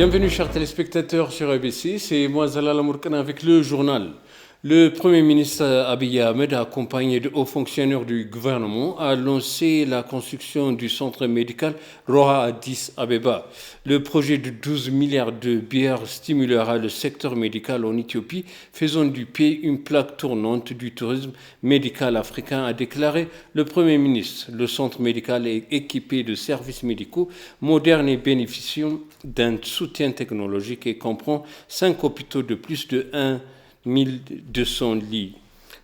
Bienvenue chers téléspectateurs sur ABC, c'est moi Zalal Amourkana avec le journal. Le Premier ministre Abiy Ahmed, accompagné de hauts fonctionnaires du gouvernement, a lancé la construction du centre médical Roha Addis Abeba. Le projet de 12 milliards de bières stimulera le secteur médical en Éthiopie, faisant du pays une plaque tournante du tourisme médical africain, a déclaré le Premier ministre. Le centre médical est équipé de services médicaux modernes et bénéficiant d'un soutien technologique et comprend 5 hôpitaux de plus de 1200 lits.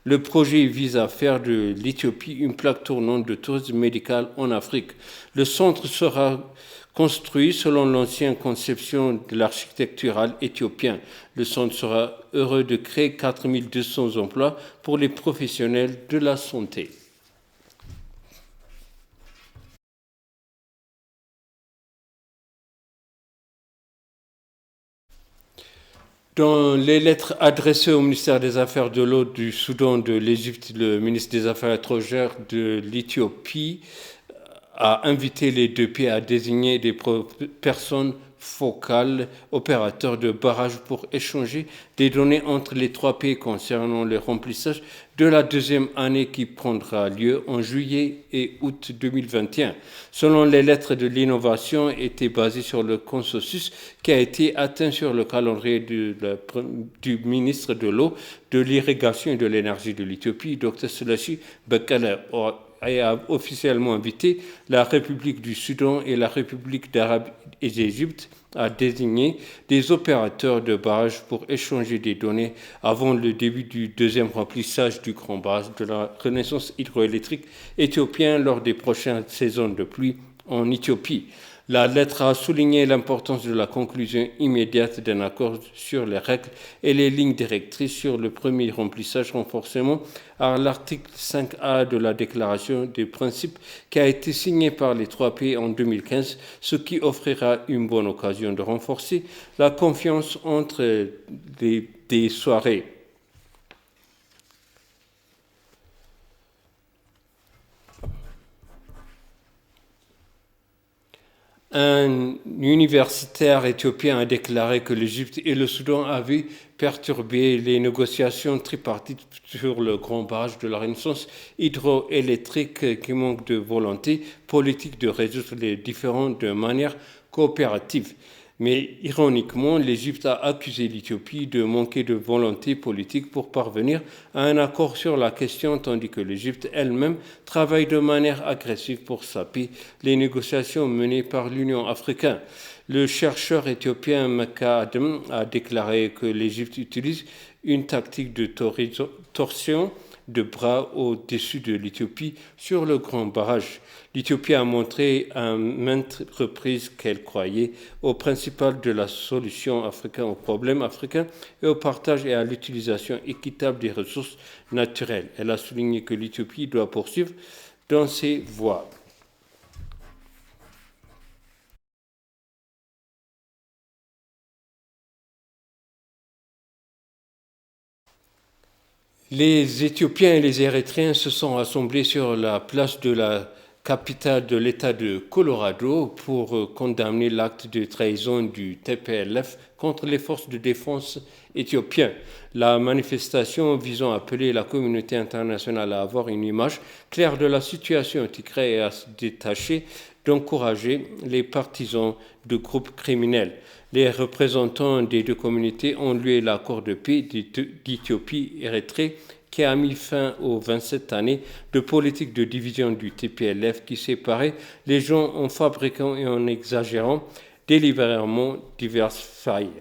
Le projet vise à faire de l'Éthiopie une plaque tournante de tourisme médical en Afrique. Le centre sera construit selon l'ancienne conception de l'architectural éthiopien. Le centre sera heureux de créer 4200 emplois pour les professionnels de la santé. Dans les lettres adressées au ministère des Affaires de l'eau du Soudan, de l'Égypte, le ministre des Affaires étrangères de l'Éthiopie a invité les deux pays à désigner des personnes focales, opérateurs de barrages pour échanger des données entre les trois pays concernant le remplissage de la deuxième année qui prendra lieu en juillet et août 2021. Selon les lettres de l'innovation, était basée sur le consensus qui a été atteint sur le calendrier du ministre de l'eau, de l'irrigation et de l'énergie de l'Éthiopie, Dr. Selashi Bekele, et a officiellement invité la République du Soudan et la République d'Arabie et d'Égypte à désigner des opérateurs de barrages pour échanger des données avant le début du deuxième remplissage du grand barrage de la renaissance hydroélectrique éthiopienne lors des prochaines saisons de pluie en Éthiopie. La lettre a souligné l'importance de la conclusion immédiate d'un accord sur les règles et les lignes directrices sur le premier remplissage renforcement à l'article 5A de la déclaration des principes qui a été signée par les trois pays en 2015, ce qui offrira une bonne occasion de renforcer la confiance entre des soirées. Un universitaire éthiopien a déclaré que l'Égypte et le Soudan avaient perturbé les négociations tripartites sur le grand barrage de la Renaissance hydroélectrique qui manque de volonté politique de résoudre les différends de manière coopérative. Mais ironiquement, l'Égypte a accusé l'Éthiopie de manquer de volonté politique pour parvenir à un accord sur la question, tandis que l'Égypte elle-même travaille de manière agressive pour saper les négociations menées par l'Union africaine. Le chercheur éthiopien Mecca Adem a déclaré que l'Égypte utilise une tactique de torsion de bras au-dessus de l'Éthiopie sur le grand barrage. L'Éthiopie a montré à maintes reprises qu'elle croyait au principal de la solution africaine au problème africain et au partage et à l'utilisation équitable des ressources naturelles. Elle a souligné que l'Éthiopie doit poursuivre dans ces voies. Les Éthiopiens et les Érythréens se sont rassemblés sur la place de la capitale de l'État de Colorado pour condamner l'acte de trahison du TPLF contre les forces de défense éthiopiennes. La manifestation visant à appeler la communauté internationale à avoir une image claire de la situation au Tigré et à se détacher d'encourager les partisans de groupes criminels. Les représentants des deux communautés ont loué l'accord de paix d'Éthiopie-Érythrée qui a mis fin aux 27 années de politique de division du TPLF qui séparait les gens en fabriquant et en exagérant délibérément diverses failles.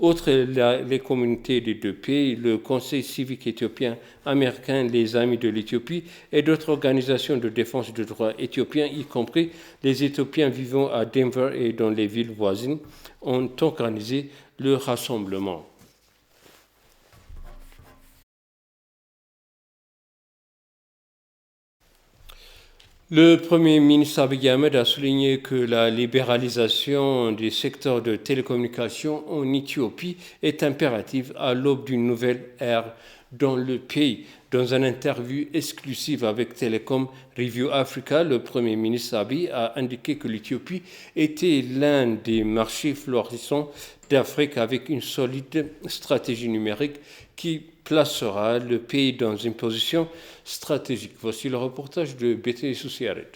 Outre les communautés des deux pays, le Conseil civique éthiopien américain, les Amis de l'Éthiopie et d'autres organisations de défense des droits éthiopiens, y compris les Éthiopiens vivant à Denver et dans les villes voisines, ont organisé le rassemblement. Le Premier ministre Abiy Ahmed a souligné que la libéralisation des secteurs de télécommunications en Éthiopie est impérative à l'aube d'une nouvelle ère dans le pays. Dans une interview exclusive avec Telecom Review Africa, le Premier ministre Abiy a indiqué que l'Éthiopie était l'un des marchés florissants d'Afrique avec une solide stratégie numérique qui placera le pays dans une position stratégique. Voici le reportage de BT Souciaret.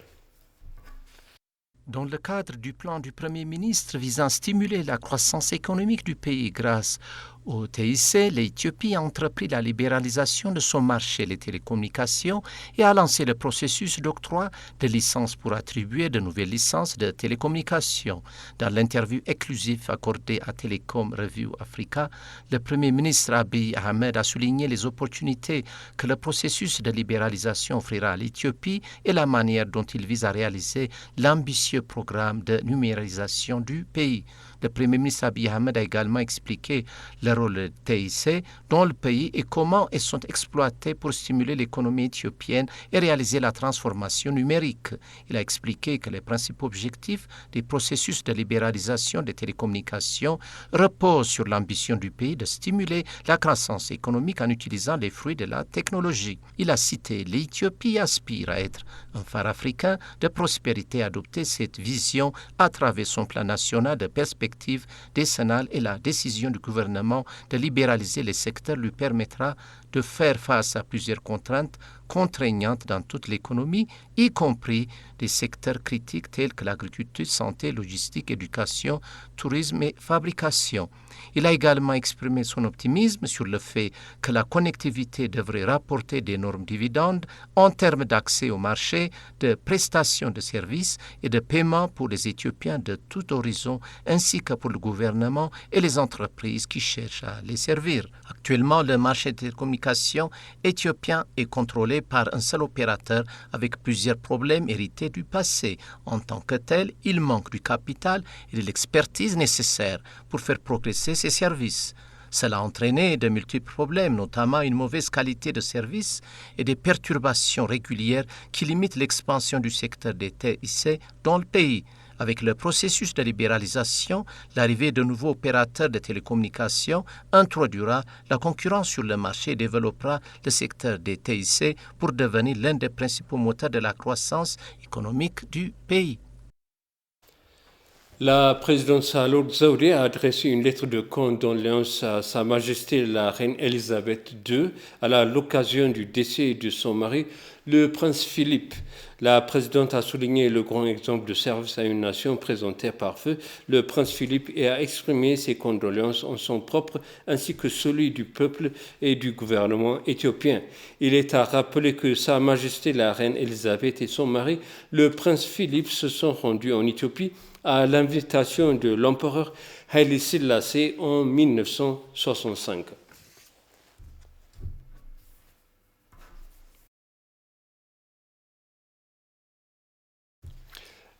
Dans le cadre du plan du Premier ministre visant à stimuler la croissance économique du pays grâce au TIC, l'Éthiopie a entrepris la libéralisation de son marché des télécommunications et a lancé le processus d'octroi de licences pour attribuer de nouvelles licences de télécommunications. Dans l'interview exclusive accordée à Telecom Review Africa, le Premier ministre Abiy Ahmed a souligné les opportunités que le processus de libéralisation offrira à l'Éthiopie et la manière dont il vise à réaliser l'ambitieux programme de numérisation du pays. Le Premier ministre Abiy Ahmed a également expliqué le rôle du TIC dans le pays et comment ils sont exploités pour stimuler l'économie éthiopienne et réaliser la transformation numérique. Il a expliqué que les principaux objectifs du processus de libéralisation des télécommunications reposent sur l'ambition du pays de stimuler la croissance économique en utilisant les fruits de la technologie. Il a cité l'Éthiopie aspire à être un phare africain de prospérité et adopter cette vision à travers son plan national de perspective décennale et la décision du gouvernement de libéraliser les secteurs lui permettra de faire face à plusieurs contraintes contraignantes dans toute l'économie, y compris des secteurs critiques tels que l'agriculture, santé, logistique, éducation, tourisme et fabrication. Il a également exprimé son optimisme sur le fait que la connectivité devrait rapporter d'énormes dividendes en termes d'accès au marché, de prestations de services et de paiement pour les Éthiopiens de tout horizon, ainsi que pour le gouvernement et les entreprises qui cherchent à les servir. Actuellement, le marché des télécommunications éthiopien est contrôlé par un seul opérateur avec plusieurs problèmes hérités du passé. En tant que tel, il manque du capital et de l'expertise nécessaire pour faire progresser ses services. Cela a entraîné de multiples problèmes, notamment une mauvaise qualité de service et des perturbations régulières qui limitent l'expansion du secteur des TIC dans le pays. Avec le processus de libéralisation, l'arrivée de nouveaux opérateurs de télécommunications introduira la concurrence sur le marché et développera le secteur des TIC pour devenir l'un des principaux moteurs de la croissance économique du pays. La présidente Sahle Zaoude a adressé une lettre de condoléances à Sa Majesté la Reine Elisabeth II à l'occasion du décès de son mari, le prince Philippe. La présidente a souligné le grand exemple de service à une nation présenté par feu le prince Philippe et a exprimé ses condoléances en son propre ainsi que celui du peuple et du gouvernement éthiopien. Il est à rappeler que Sa Majesté la Reine Elisabeth et son mari, le prince Philippe, se sont rendus en Éthiopie à l'invitation de l'empereur Haile Selassie en 1965.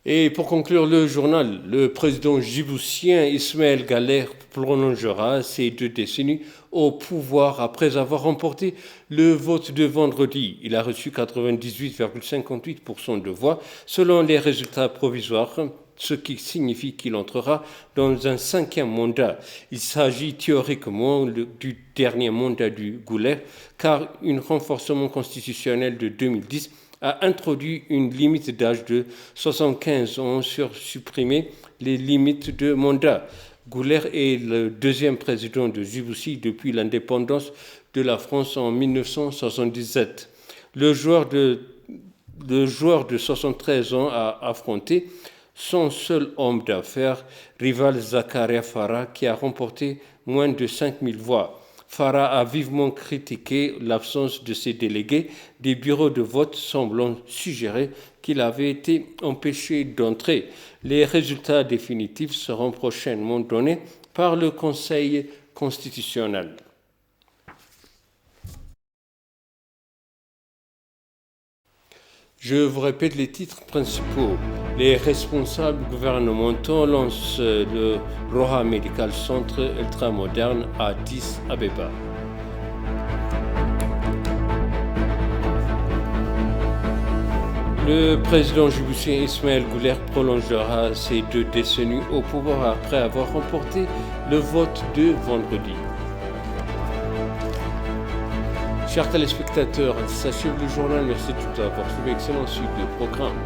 Et pour conclure le journal, le président djiboutien Ismaël Galère prolongera ses 2 décennies au pouvoir après avoir remporté le vote de vendredi. Il a reçu 98,58% de voix selon les résultats provisoires, ce qui signifie qu'il entrera dans un 5e mandat. Il s'agit théoriquement du dernier mandat du Goulère, car un renforcement constitutionnel de 2010 a introduit une limite d'âge de 75 ans sur supprimer les limites de mandat. Goulère est le 2e président de Djibouti depuis l'indépendance de la France en 1977. Le joueur de 73 ans a affronté son seul homme d'affaires, rival Zakaria Farah, qui a remporté moins de 5000 voix. Farah a vivement critiqué l'absence de ses délégués des bureaux de vote, semblant suggérer qu'il avait été empêché d'entrer. Les résultats définitifs seront prochainement donnés par le Conseil constitutionnel. Je vous répète les titres principaux. Les responsables gouvernementaux lancent le Roha Medical Center ultramoderne à Addis Abeba. Le président djiboutien Ismaël Goulère prolongera ses 2 décennies au pouvoir après avoir remporté le vote de vendredi. Chers téléspectateurs, ça suit le journal. Merci de tout avoir suivi. Excellent suite de programme.